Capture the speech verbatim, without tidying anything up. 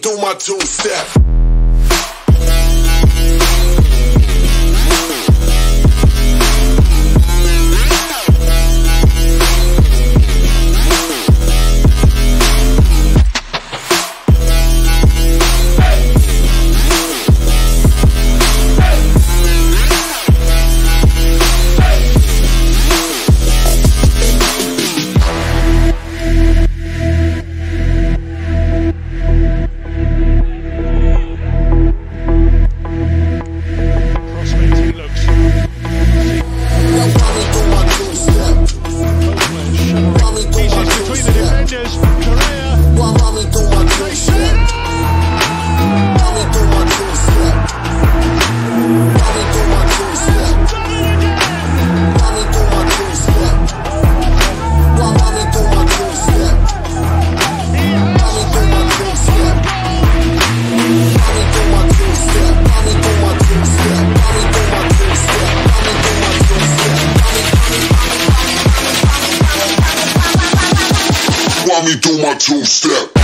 Do my two step. Prospect, he looks. Pieces between the defenders. Correa. They set it up. Done it again. Let me do my two step.